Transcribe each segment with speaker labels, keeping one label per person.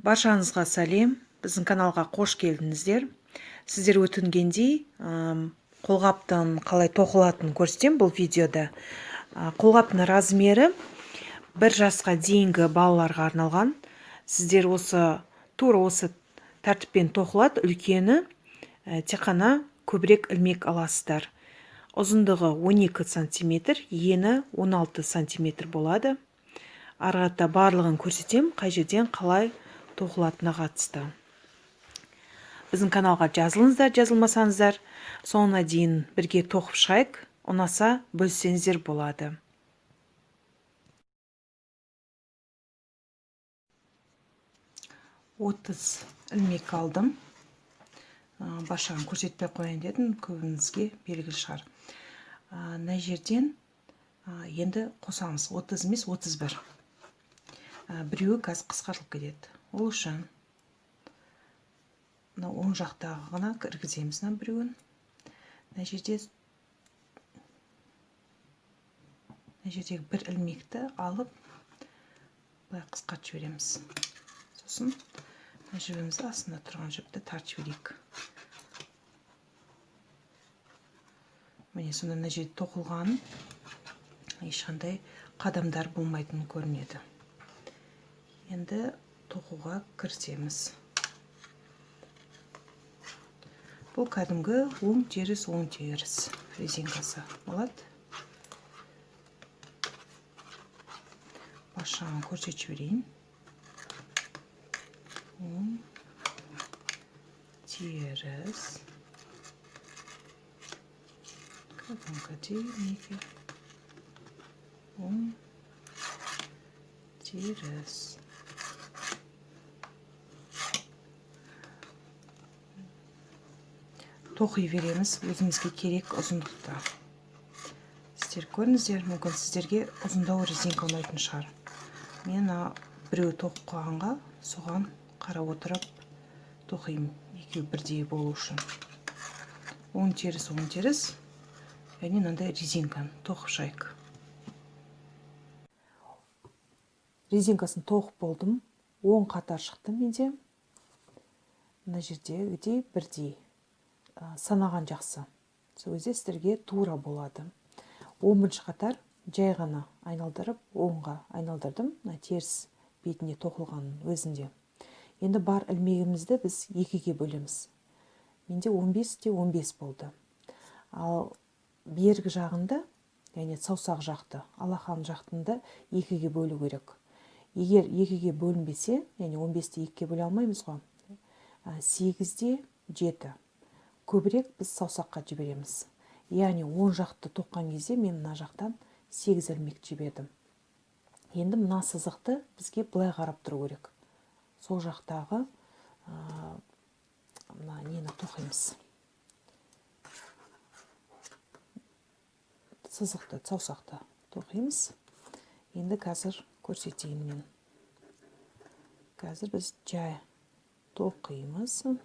Speaker 1: Баршаңызға сәлем, біздің каналға қош келдіңіздер. Сіздер өтінгендей, қолғаптың қалай тоқылатынын көрсетемін бұл видеода. Қолғаптың размері 1 жасқа дейінгі балаларға арналған. Сіздер тура осы тәртіппен тоқылады, үлкені тек қана көбірек ілмек аласыздар. Ұзындығы 12 сантиметр, ені 16 сантиметр болады. Ары қарата барлығын көрсетемін, қай жерден қалай тоқылатынына қатысты. Біздің каналға жазылыңыздар, жазылмасаңыздар, соңына дейін бірге тоқып шығайық. Ұнаса бөліссеңіздер болады. 30 ілмек алдым. Бас жағын көрсетпей қояйын дедім, көбіңізге белгілі шығар. Мына жерден енді қосамыз. 30 емес, 31. Біреуі қазір қысқартылып кетеді. Ол үшін мына оң жақтағы ғана кіргіземіз мына біреуін. Мына жердегі бір ілмекті алып былай қысқартып жібереміз. Сосын мына жібімізді астында тұрған жіпті тартып жіберейік. Міне, сонда мына жерде тоқылған ешқандай қадамдар болмайтын көрінеді. Енді тоқуға кірісеміз. Бұл кәдімгі оң теріс, оң теріс резинкасы болады. Бас жағын көрсетіп жіберейін. Оң теріс, кәдімгідей мінекей оң теріс. Тоқи береміз өзімізге керек ұзындықта. Сіздер көріңіздер, мүмкін сіздерге ұзындау резинка ұнайтын шығар. Мен мына біреу тоқып қойғанға соған қарап отырып тоқимын, екеуі бірдей болу үшін. Оң теріс, оң теріс, және мынандай резинканы тоқып шығайық. Резинкасын тоқып болдым. 10 қатар шықты менде. Мына жердегідей бірдей. Санаған жақсы. Сол кезде сіздерге тура болады. 11 қатар жай ғана айналдырып, оңға айналдырдым. Мына теріс бетіне тоқылғанның өзінде. Енді бар ілмегімізді біз екіге бөлеміз. Менде 15 те 15 болды. Ал бергі жағында, яғни саусақ жақты, алақан жақтында екіге бөлу керек. Егер екіге бөлінбесе, яғни 15-ті екіге бөле алмаймыз ғой. 8-де 7. Көбірек біз саусаққа жібереміз. Яғни оң жақты тоққан кезде мен мына жақтан 8 ілмек жібердім. Енді мына сызықты бізге былай қарап тұру керек. Сол жақтағы, мына нені тоқимыз. Сызықты, саусақты тоқимыз. Енді қазір көрсетейін мен. Қазір біз жай тоқимыз.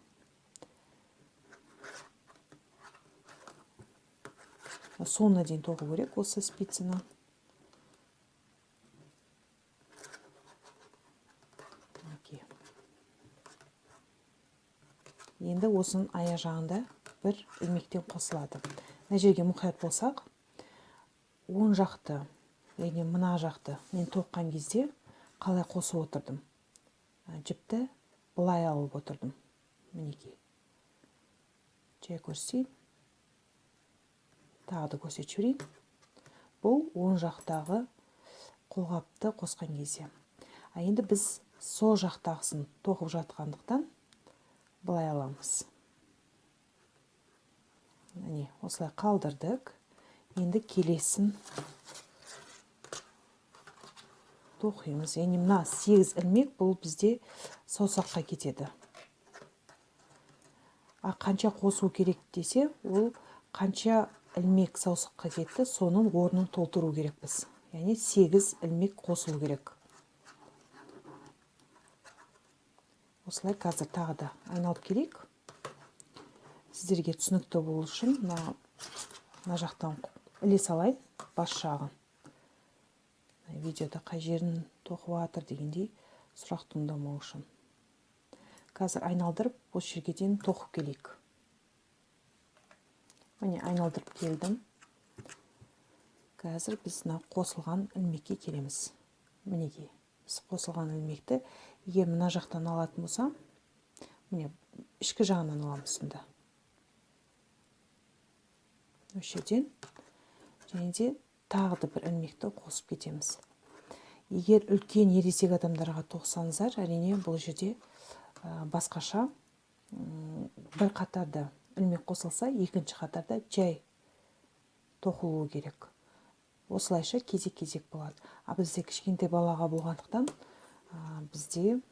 Speaker 1: Соңына дейін тоқу керек осы спицаны. Мінекей. Енді осының аяқ жағында бір ілмектен қосылады. Мына жерге мұқият болсақ, оң жақты, яғни мына жақты мен тоққан кезде қалай қосып отырдым? Жіпті былай алып отырдым. Мінекей. Жай көрсетейін. Тағы да көрсетіп жіберейін. Бұл оң жақтағы қолғапты қосқан кезде. А енді біз сол жақтағысын тоқып жатқандықтан былай аламыз. Міне, осылай қалдырдық. Енді келесін тоқимыз. Яғни мына 8 ілмек бұл бізде саусаққа кетеді. А қанша қосу керек десе, ол қанша ілмек саусаққа кетті, соның орнын толтыру керекпіз. Яғни 8 ілмек қосылу керек. Осылай қазір тағы да айналып келейік. Сіздерге түсінікті болу үшін мына жақтан іле салайын бас жағын. Видеода қай жерін тоқып жатыр дегендей сұрақ туындамау үшін. Қазір айналдырып, осы жерге дейін тоқып келейік. Міне, айналдырып келдім. Қазір біз мына қосылған ілмекке келеміз. Мінекей, біз қосылған ілмекті егер мына жақтан алатын болсам, міне, ішкі жағынан аламыз сонда. Осы жерден және де тағы да бір ілмекті қосып кетеміз. Егер үлкен ересек адамдарға тоқсаңыздар, әрине бұл жерде басқаша, бір қатарда ілмек қосылса, екінші қатарда жай тоқылуы керек. Осылайша кезек-кезек болады. А бізде кішкентай балаға болғандықтан, бізде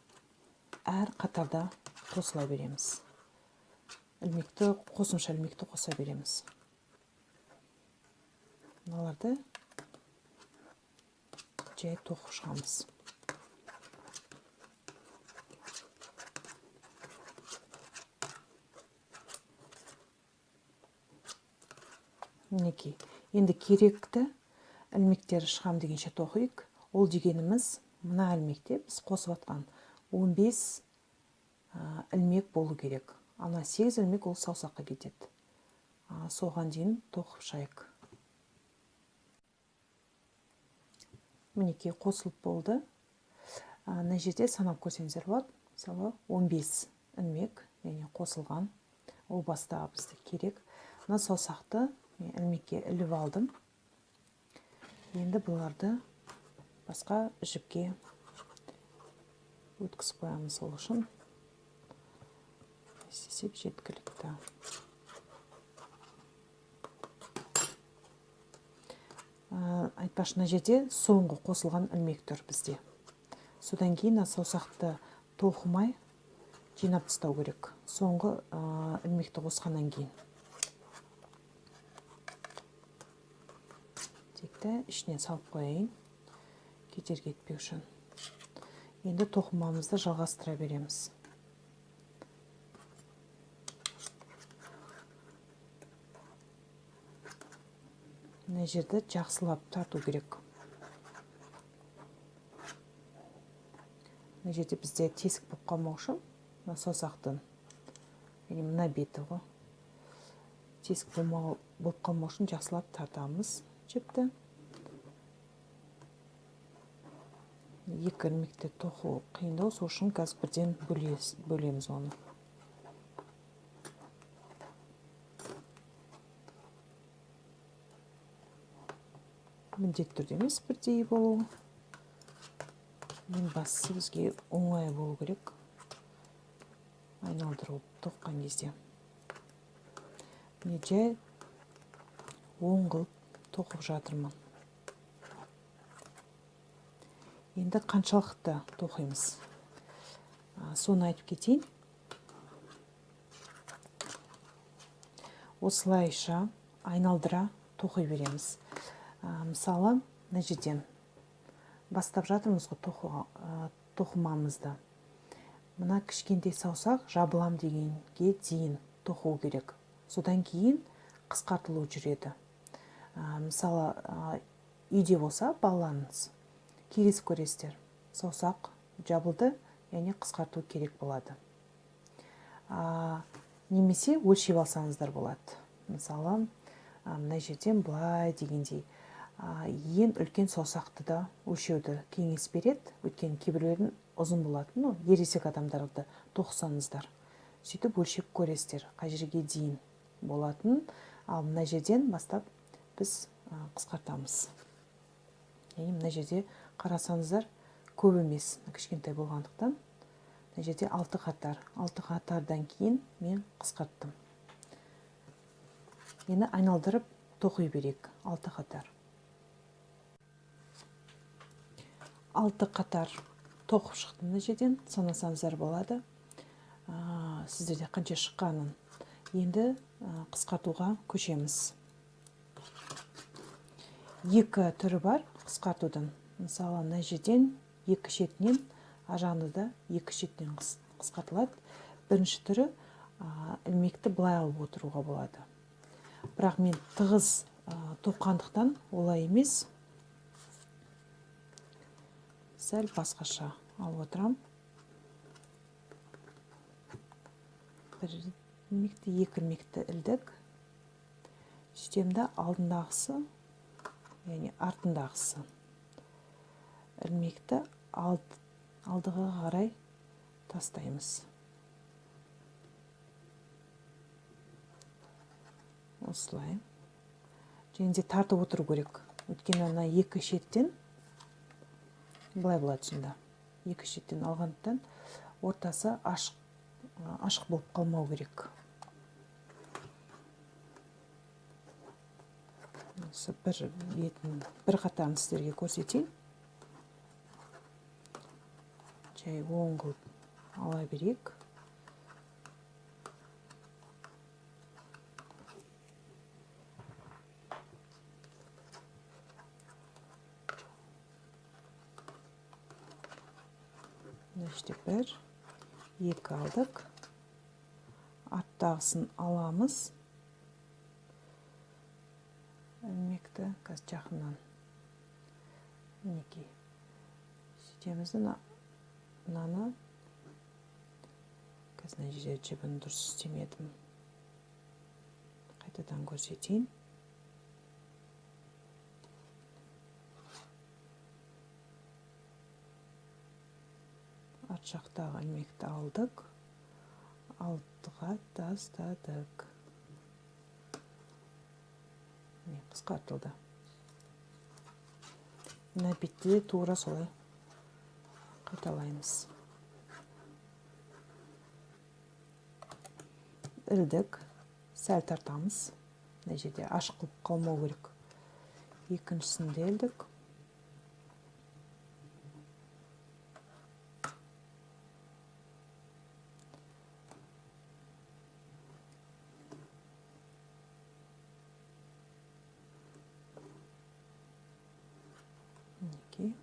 Speaker 1: әр қатарда қосыла береміз. Ілмекті, қосымша ілмекті қоса береміз. Мыналарды жай тоқып шығамыз. Мінекей, енді керекті ілмектері шығам дегенше тоқиық. Ол дегеніміз мына ілмекте біз қосып атқан 15 ілмек болу керек. Ана 8 ілмек ол саусаққа кетеді. Соған дейін тоқып шығайық. Мінекей, қосылып болды. Мына жерде санап көрсеңіздер болады. Мысалы, 15 ілмек, яғни қосылған. Ол баста бізге керек. Мына саусақты мен ілмекке іліп алдым. Енді бұларды басқа жіпке өткізіп қоямыз. Ол үшін істесек жеткілікті. Айтпақшы, мына жерде соңғы қосылған ілмек тұр бізде. Содан кейін мына саусақты тоқымай жинап тастау керек. Соңғы ілмекті қосқаннан кейін. Текті ішіне салып қояйын, кедергі етпеу үшін. Енді тоқымамызды жалғастыра береміз. Мына жерді жақсылап тарту керек. Мына жерде бізде тесік болып қалмау үшін мына саусақтың, яғни мына беті ғой, тесік болып қалмау үшін жақсылап тартамыз жіпті. Екі ілмекті тоқу қиындау, сол үшін қазір бірден бөлеміз оны. Міндетті түрде емес бірдей болу. Ең бастысы бізге оңай болу керек айналдыру тоққан кезде. Міне, жай оң қылып тоқып жатырмын. Енді қаншалықты тоқимыз? Соны айтып кетейін. Осылайша айналдыра тоқи береміз. Мысалы, мына жерден бастап жатырмыз ғой тоқымамызды. Мына кішкентай саусақ жабылам дегенге дейін тоқу керек. Содан кейін қысқартылу жүреді. Мысалы, үйде болса балаларыңыз кигізіп көресіздер. Саусақ жабылды, яғни қысқарту керек болады. Немесе өлшеп алсаңыздар болады. Мысалы, мына жерден былай дегендей, ең үлкен саусақты да өлшеуді кеңес береді. Өйткені кейбіреулердің ұзын болатын, ересек адамдарды тоқсаңыздар. Сөйтіп өлшеп көресіздер, қай жерге дейін болатын. Ал мына жерден бастап біз қысқартамыз. Яғни мына жерде қарасаңыздар көп емес, кішкентай болғандықтан мына жерде 6 қатар. 6 қатардан кейін мен қысқарттым. Енді айналдырып тоқи берейік 6 қатар. 6 қатар тоқып шықтым мына жерден, санасаңыздар болады. Сіздерде қанша шыққанын. Енді қысқартуға көшеміз. Екі түрі бар қысқартудың. Мысалы, мына жерден екі шетінен, ар жағында да екі шетінен қысқартылады. Бірінші түрі, ілмекті былай алып отыруға болады. Бірақ мен тығыз тоққандықтан олай емес, сәл басқаша алып отырам. Артқы ілмекті, екі ілмекті ілдік. Сөйтемін да алдындағысы, яғни артындағысы ілмекті алдыға қарай тастаймыз. Осылай. Және де тартып отыру керек. Өйткені ана екі шеттен былай болады сонда. Екі шеттен алғандықтан ортасы ашық болып қалмау керек. Осы бір бетін, бір қатарын сіздерге көрсетейін. Жай оң қылып ала берейік. Мына жерде бір, екі алдық. Арттағысын аламыз. Ілмекті қазір жақыннан мінекей сөйтеміз де мынаны қазір мына жерде жібін дұрыс істемедім, қайтадан көрсетейін. Арт жақтағы ілмекті алдық, алдыға тастадық. Міне, қысқартылды. Мына бетте де тура солай қайталаймыз. Ілдік, сәл тартамыз. Мына жерде ашық қылып қалмау керек. Екіншісін де ілдік. Мінекей.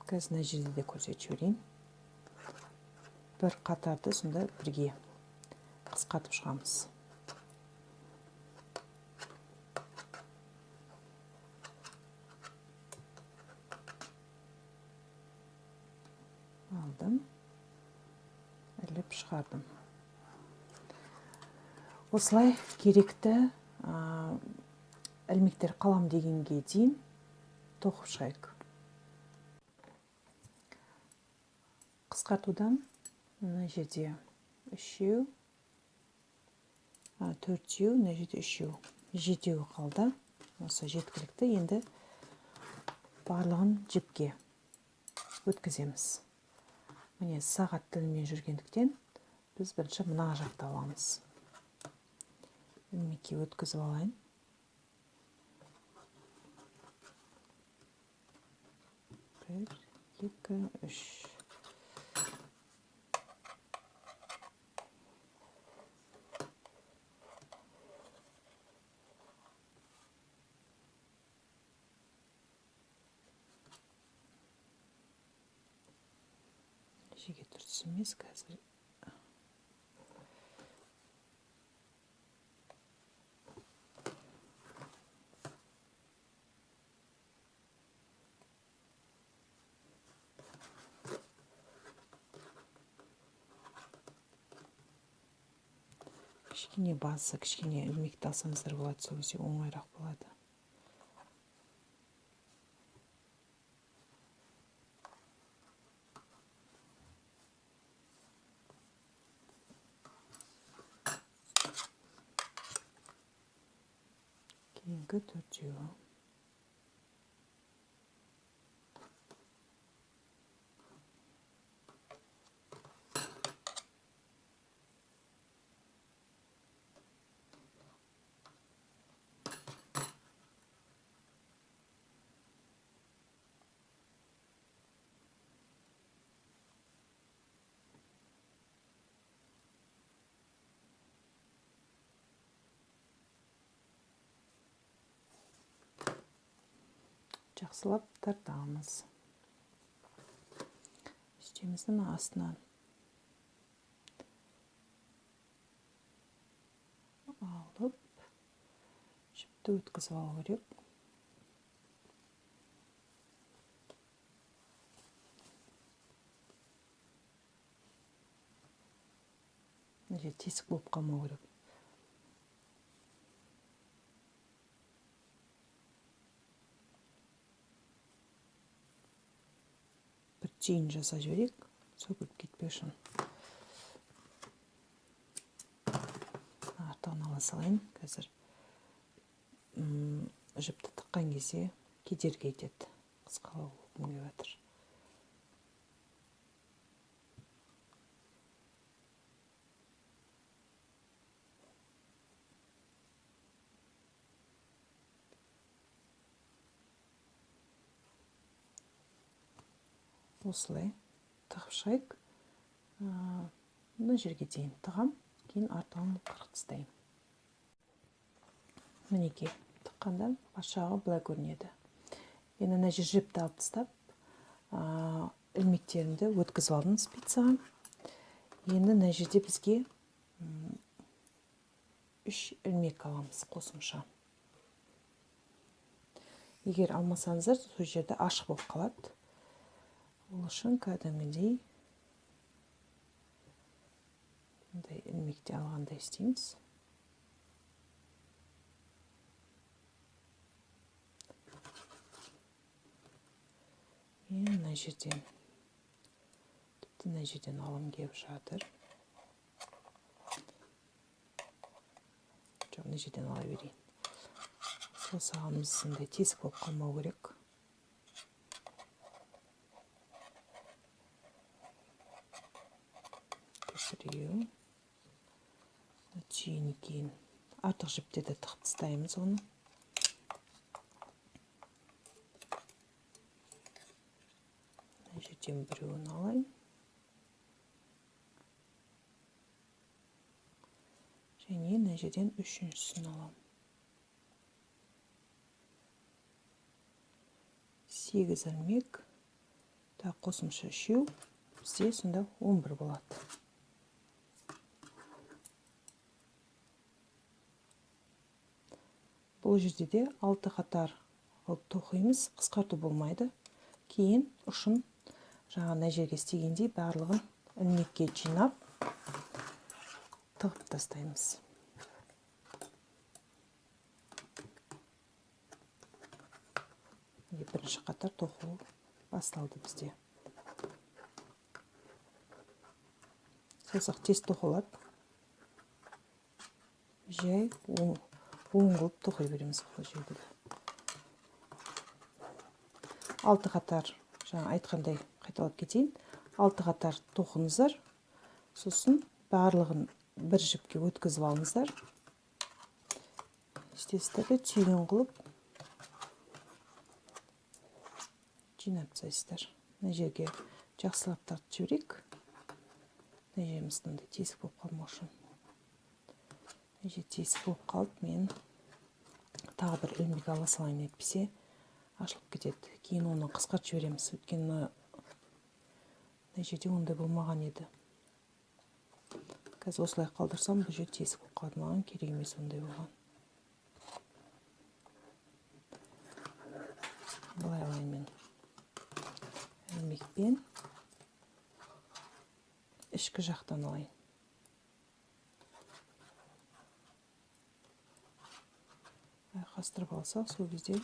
Speaker 1: Қазір мына жерде де көрсетіп жіберейін. Бір қатарды сонда бірге қысқартып шығамыз. Алдым, іліп шығардым. Осылай керекті ілмектер қалам дегенге дейін тоқып шығайық. Қысқартудан мына жерде үшеу, төртеу, мына жерде үшеу, жетеуі қалды. Осы жеткілікті. Енді барлығын жіпке өткіземіз. Міне, сағат тілімен жүргендіктен біз бірінші мына жақты аламыз. Ілмекке өткізіп алайын. 1, 2, 3. Жеге дұрыс емес қазір. Кішкене басы, кішкене ілмекті алсаңыздар болады, сол кезде оңайырақ болады. Кейінгі төртеуі. Жақсылап тартамыз. Үстеміздің астынан. Жіпті өткізіп алу керек. Мына жер тесік болып қалмау керек. Бір түйін жасап жіберейік, сөгіліп кетпеу үшін. Артығын ала салайын. Қазір жіпті тыққан кезде кедергі етеді. Қысқалау болғым келіп жатыр. Осылай тығып шығайық. Мына жерге дейін тығам, кейін артығын қырқып тастаймын. Мінекей, тыққанда бас жағы былай көрінеді. Енді мына жер жіпті алып тастап, ілмектерімді өткізіп алдым спицаға. Енді мына жерде бізге 3 ілмек аламыз қосымша. Егер алмасаңыздар, сол жерде ашық болып қалады. Ол үшін кәдімгідей мындай ілмекте алғандай істейміз. Мен мына жерден, тіпті мына жерден алғым келіп жатыр. Жоқ, мына жерден ала берейін. Саусағымыз сондай тесік болып қалмау керек. Біреу. Түйін кейін артық жіптерді тығып тастаймыз оны. Мына жерден біреуін алайын. Және мына жерден үшіншісін аламын. 8 ілмек, тағы қосымша үшеу, бізде сонда 11 болады. Бұл жерде де 6 қатар қылып тоқимыз, қысқарту болмайды. Кейін ұшын жаңа мына жерге істегендей барлығын ілмекке жинап тығып тастаймыз. Міне бірінші қатар тоқу басталды бізде. Саусақ тез тоқылады. Жай оң қылып тоқи береміз бұл жерде. 6 қатар, жаңа айтқандай қайталап кетейін. 6 қатар тоқыңыздар. Сосын барлығын бір жіпке өткізіп алыңыздар. Істейсіздер де түйін қылып жинап тастайсыздар. Мына жерге жақсылап тартып жіберейік. Мына жеріміз мынандай тесік болып қалмау үшін. Мына жер тесік болып қалды, мен тағы бір ілмек ала салайын, әйтпесе ашылып кетеді. Кейін оны қысқартып жібереміз, өйткені мына жерде ондай болмаған еді. Қазір осылай қалдырсам, бұл жер тесік болып қалады, маған керек емес ондай болған. Былай алайын мен ілмекпен ішкі жақтан алайын. Айқастырып алсақ, сол кезде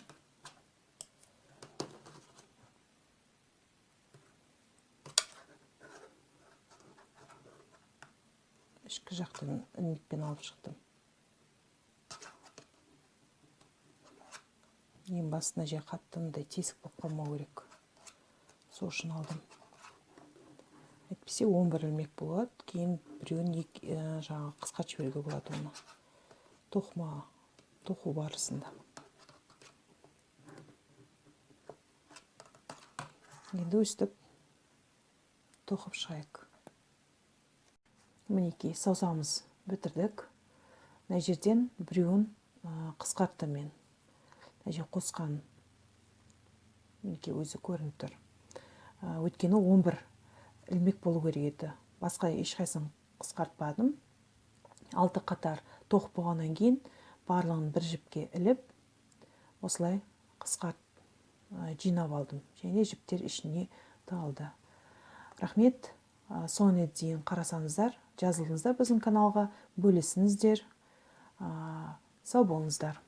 Speaker 1: ішкі жақтан ілмекпен алып шықтым. Ең басына жер қатты мындай тесік болып қалмау керек. Сол үшін алдым. Әйтпесе 11 ілмек болады, кейін біреуін жаңағы қысқартып жіберуге болады оны. Тоқу барысында. Енді өстіп тоқып шығайық. Мінекей, саусағымыз бітірдік. Мына жерден біреуін қысқарттым мен. Мына жер қосқан мінекей өзі көрініп тұр. Өйткені 11 ілмек болу керек еді. Басқа ешқайсысын қысқартпадым. 6 қатар тоқып болғаннан кейін Барлығын бір жіпке іліп, осылай қысқарт жинап алдым және жіптер ішіне тығылды. Рахмет, соңына дейін қарасаңыздар, жазылдыңыздар біздің каналға, бөлісіңіздер. Сау болыңыздар.